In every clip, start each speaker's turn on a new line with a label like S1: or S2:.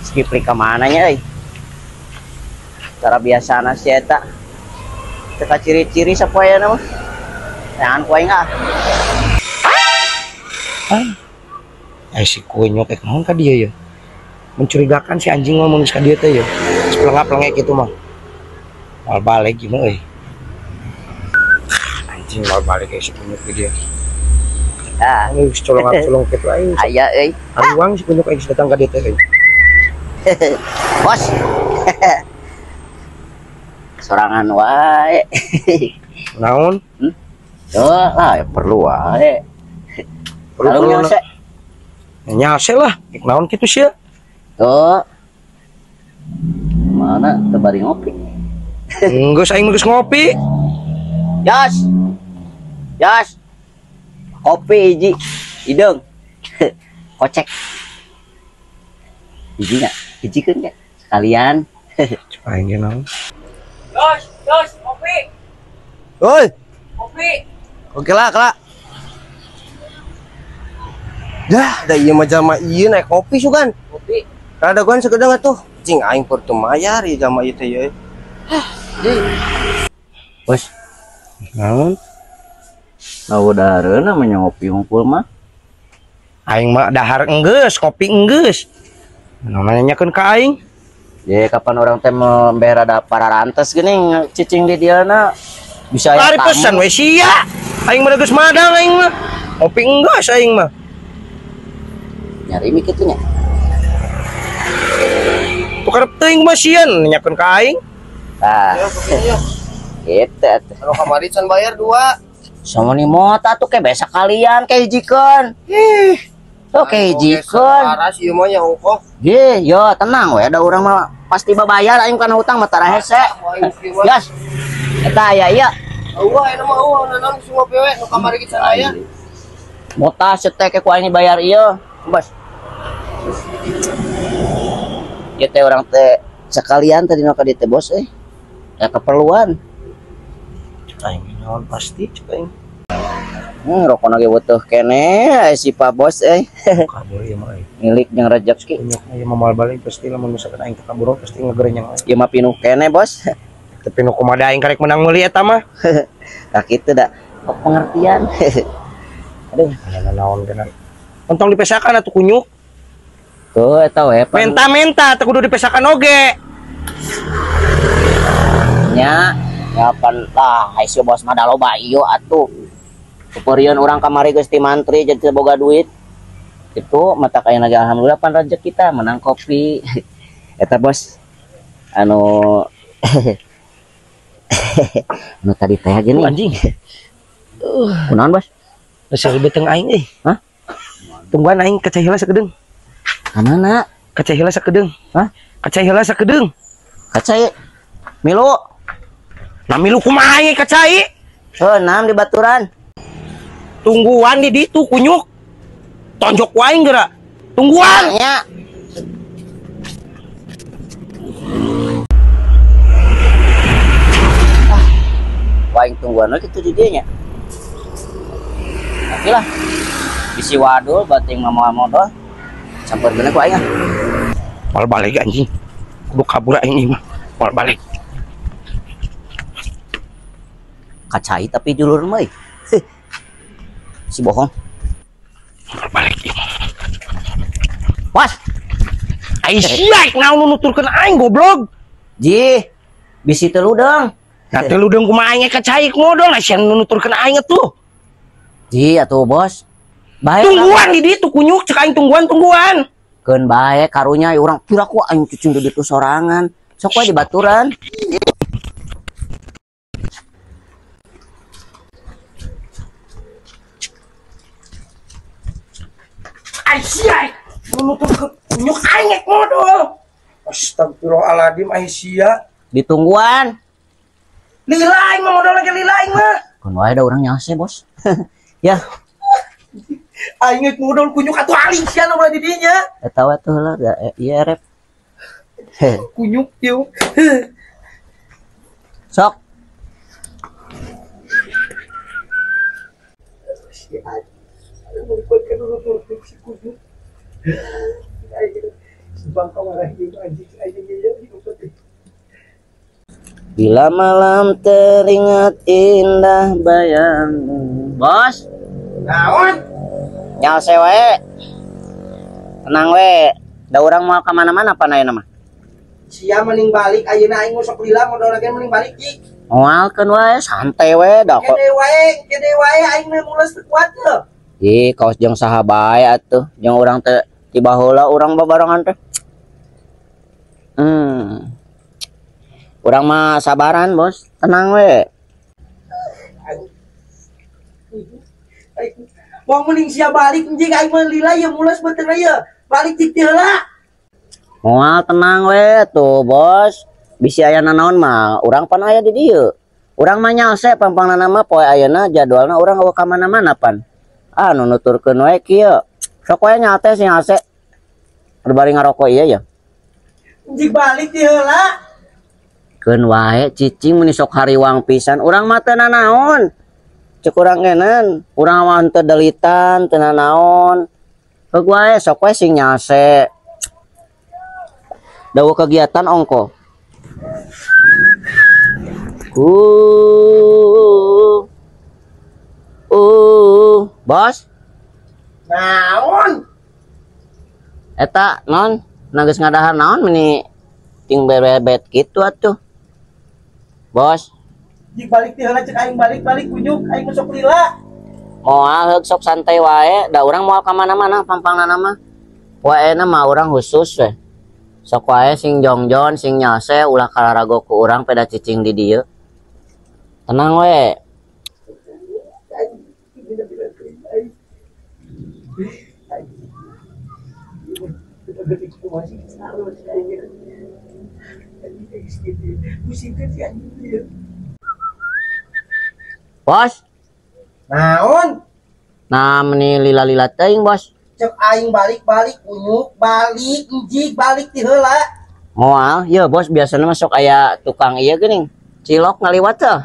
S1: Si Kipli ka mana nya euy? Cara biasana si eta. Teu ciri-ciri sapoeana mah. Jangan ku aing ah.
S2: Ah. Si kunyuk ek naon ka dieu ya? Mencurigakan si anjing mah mun geus ka dieu teh ya. Geus pelengap-pelengek kitu mah. Moal balik ieu mah euy. Anjing moal balik si kunyuk di dieu.
S1: Ah,
S2: geus colong-colong kitu aing.
S1: Aya euy.
S2: Aruang si kunyuk aing datang ka dieu teh euy.
S1: Bos. Sorangan wae.
S2: Naon?
S1: Tuh lah, ya perlu wae.
S2: Perlu nyase. Nyase lah, naon kitu sia?
S1: Tuh. Mana teu bari ngopi?
S2: Geus aing geus ngopi.
S1: Yas. Yas. Kopi hiji, hideung. Kocek. Hiji nya, hijikeun nya sekalian.
S2: Cek aing ge naon?
S3: Yos, yos, kopi.
S4: Oi.
S3: Kopi.
S4: Oke lah, kelak. Dah, da ieu mah jalma ieu naik kopi sugan.
S3: Kopi.
S4: Rada guan sakedeung atuh. Cing aing pur teu mayar ieu jalma ieu teh ieu.
S1: Hah, deui. Bos.
S2: Naon?
S1: Nah, dahareun namanya ngopi ngumpul mah.
S2: Aing mah dahar enggeus, kopi enggeus. Naon nanyakeun ka aing?
S1: Ya kapan orang teh membera da pararantes geuning cicing di dieu na bisa aya
S2: tamu. Pesan we sia. Aing mah geus madang aing mah. Kopi enggeus aing mah.
S1: Nyari mi kitu nya.
S2: Tukarep teuing mah sieun nanyakeun ka aing.
S1: Tah. Kitu atuh.
S4: Anu kamari can bayar 2.
S1: Sama ni mota atuh ke besa kalian ke hijikeun.
S4: Ih.
S1: Tuh ke hijikeun.
S4: Aras ieu mah nya ongkoh.
S1: Ye, yo tenang we ada urang mah pasti babayar aing kana hutang mah tara hese. Yas. Eta aya ieu.
S4: Eueuh ayeuna mah eueuh naon geus ngopi we nu kamari ge can aya.
S1: Mota setek ku aing bayar ieu. Bos. Ieu teh urang teh sekalian tadi nu ka dieu teh bos euy. Ya keperluan.
S2: Cek aing naon pasti cek aing.
S1: Rokona ge butuh keneh si Pak Bos euy.
S2: Kabur ieu mah euy.
S1: Milik jeung rejeki.
S2: Kunyuk ieu mah moal balik pasti lamun misalkan aing teu kabur pasti ngegerenyang aing.
S1: Ieu mah pinuh keneh bos.
S2: Teu pinuh kumaha aing karek menang meuli eta mah.
S1: Tah kitu da pengertian. Aduh,
S2: naon geuna. Entong dipesakan atuh kunyuk.
S1: Tuh eta we.
S2: Menta-menta teu kudu dipesakan oge.
S1: Nya, ya pan lah si bos mah da loba ieu atuh. Peperian orang kamari geus ti mantri jadi teu boga duit. Itu mata kaya naga alhamdulillah pan rezeki kita menang kopi. Eta bos anu anu tadi teh gini
S2: anjing.
S1: Kunaon bos?
S2: Geus beteng aing euy.
S1: Hah?
S2: Tungguan aing ka cai heula sakedeung.
S1: Ka mana?
S2: Ka cai heula sakedeung.
S1: Hah?
S2: Ka cai heula sakedeung.
S1: Ka cai milu.
S2: Nah milu kumaha aing ka cai?
S1: Heuh, nam di baturan.
S2: Tungguan di ditu kunyuk. Tonjok wae geura. Tungguan.
S1: Ya. Ah, waing tungguan we kitu di dieu nya. Tapi lah. Bisi wadul bating mah modal. Sampeurkeun ku aing ah.
S2: Moal balik anjing. Kudu kabur aing ieu mah. Moal balik.
S1: Kacai tapi julur mah euy. Si bohong.
S2: Balik ieu.
S1: Was.
S2: Ai sia naon nuturkeun aing goblok.
S1: Ji, bisi teu ludeung.
S2: Nah teu ludeung kumaha aing ka cai modol sia nuturkeun aing atuh.
S1: Ji atuh bos. Bae
S2: tungguan di ditu kunyuk cek aing tungguan-tungguan.
S1: Keun bae karunya urang pira ku aing cucung di ditu sorangan. Sok we di baturan.
S2: Aisyah, nuturkeun kunyuk aing ek modol. Astagfirullahaladzim Aisyah.
S1: Ditungguan.
S2: Lila aing mah modol lagi lila aing mah.
S1: Keun wae da urang nyase bos. Ya.
S2: Aing ek modol kunyuk atuh aling sia nu di dinya.
S1: Eta we tuh heula da ieu rep.
S2: Kunyuk ieu.
S1: Sok.
S2: Bangka marah ieu anjing anjing ieu ngumpet.
S1: Bila malam teringat indah bayangmu. Bos,
S2: Naon?
S1: Nyalse wae. Tenang we. Da urang moal ka mana-mana pan ayeuna mah.
S2: Sia mending balik ayeuna aing sok lila modal lagi mending balik jik.
S1: Moalkeun wae santai we da kok.
S2: Kene wae aing mah mules teu kuat teu.
S1: Ih, kaos jeung saha bae atuh. Jeung urang teh tiba heula urang babarengan teh. Urang mah sabaran, Bos. Tenang we.
S2: Wong mending sia balik anjing aing mah lila ye mules beuteung ye. Balik cik teh heula.
S1: Moal tenang we tuh, Bos. Bisi aya nanaon mah urang pan aya di dieu. Urang mah nyalse pangpangna mah poe ayeuna jadwalna urang eueuh ka mana-mana pan. Ah, nu nuturkeun we kieu. Sok we nyalte sing ase. Bari ngarokok ieu ya.
S2: Anjing balik teh heula.
S1: Keun wae cicing meni sok hariwang pisan. Urang mah teu nanaon. Cek urang ngeunan, urang mah teu delitan, teu nanaon. Heug wae sok wae sing nyalse. Dawa kegiatan ongko. Bos.
S2: Naon?
S1: Eta non, geus ngadahar naon meni ting bebet kitu atuh. Bos.
S2: Jik balik teh heula cek aing balik-balik kunyuk aing mah sok lila.
S1: Moal heug sok santai wae, da urang moal ka mana-mana pangpangna mah. Waena mah urang khusus we. Sok wae sing jongjon, sing nyalse ulah kalarago ku urang peda cicing di dieu. Tenang we. Bos.
S2: Naon?
S1: Nah, meni lila-lila teuing, Bos.
S2: Cek aing balik-balik kunyuk, balik anjing, balik ti heula.
S1: Moal, ye Bos, biasana mah sok aya tukang ieu geuning. Cilok ngaliwat teh.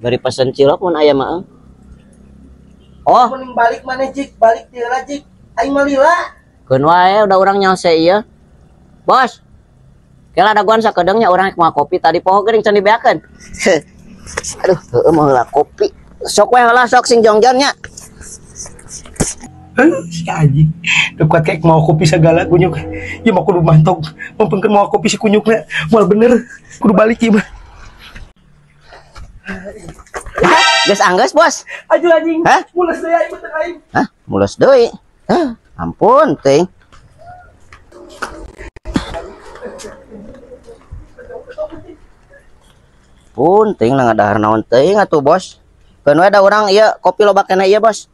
S1: Bari pesen cilok mun aya mah. Oh,
S2: mending balik maneh jik, balik ti heula jik. Aing mah lila.
S1: Keun wae udah urang nyalse ieu. Bos. Kela dagoan sakedeung nya urang rek moal kopi tadi poho geuning can dibeakeun. Aduh, heueuh mah heula kopi. Sok we heula sok sing jongjon nya.
S2: Si anjing, kuat kayak mau kopi segala kunyuk. Ya mah kudu mantog, mempengkeun mau kopi si kunyukna. Moal bener, kudu balik ieu mah.
S1: Geus anggeus, Bos.
S2: Aduh anjing.
S1: Hah?
S2: Mules deui aing beuteung aing.
S1: Hah? Mules deui. Hah? Ampun teuing. Pun teuing na ngadahar naon teuing atuh, Bos. Keun we da urang ieu kopi loba keneh ieu, Bos.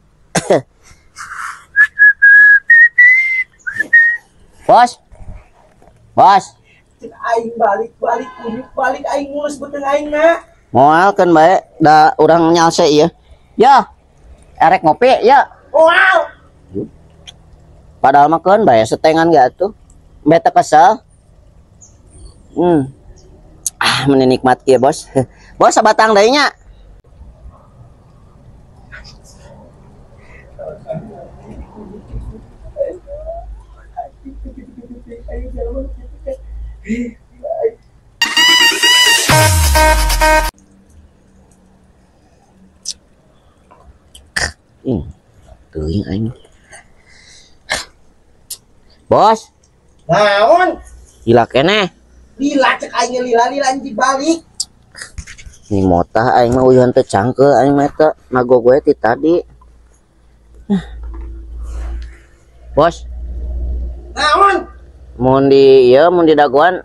S1: Bos. Bos.
S2: Cek aing balik-balik kunyuk balik aing mules beuteung aing na.
S1: Moal keun bae da urang nyalse ieu. Ya. Erek ngopi ya.
S2: Moal.
S1: Padahal mah keun bae setengan ge atuh. Beta kesel. Ah, meni nikmat ieu, Bos. Bos sabatang deui nya. Teuing aing. Bos.
S2: Naon?
S1: Lila keneh.
S2: Lila cek aing lila-lila anjing balik.
S1: Ini motah aing mah uyuhan teu cangkeul aing mah eta nagog we ti tadi. Bos.
S2: Naon?
S1: Mun di ieu mun di dagoan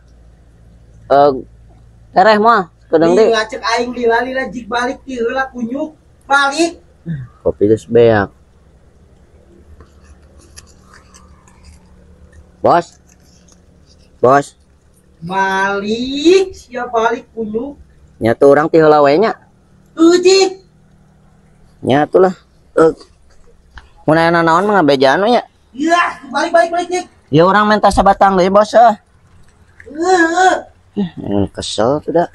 S1: tereh moal kedeung deui.
S2: Lila cek aing lila-lila jik balik ti heula kunyuk balik.
S1: Kopi geus beak. Bos. Bos.
S2: Balik, sia balik kunyuk.
S1: Nya tuh urang ti heula we nya.
S2: Heuh, jik.
S1: Nya atuh lah. Mun aya nanaon mah ngabejaan we nya.
S2: Iya, balik balik balik jik.
S1: Ya urang minta sabatang deui, Bos.
S2: Heeh.
S1: Kesel tuh dah.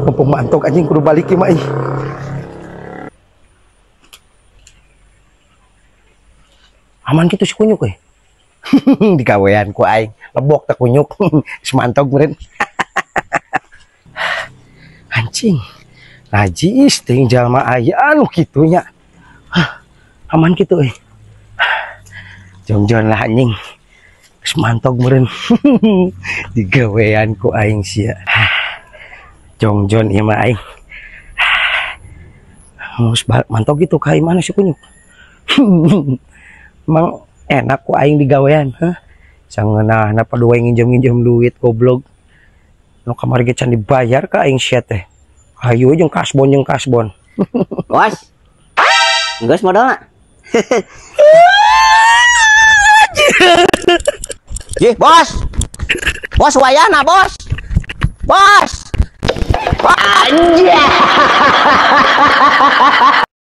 S2: Mumpung mantok anjing kudu balik ieu mah ih. Aman kitu si kunyuk euy. Digawean ku aing, lebok teh kunyuk. Semantog meureun. Anjing. Najis ting jalma aya anu kitu nya. Hah, aman kitu euy. Jongjon lah anjing. Semantog meureun. Digawean ku aing sia. Jongjon ieu mah aing. Mus mantog gitu ka imana si kunyuk. Emang enak ku aing digawean, hah? Sangeunahna padua nginjem-nginjem duit goblok. Nu kamari ge can dibayar ka aing sia teh. Hayu jeung kasbon jeung kasbon.
S1: Bos. Geus modalna. Jih, bos. Bos wayana, bos. Bos. Anjir.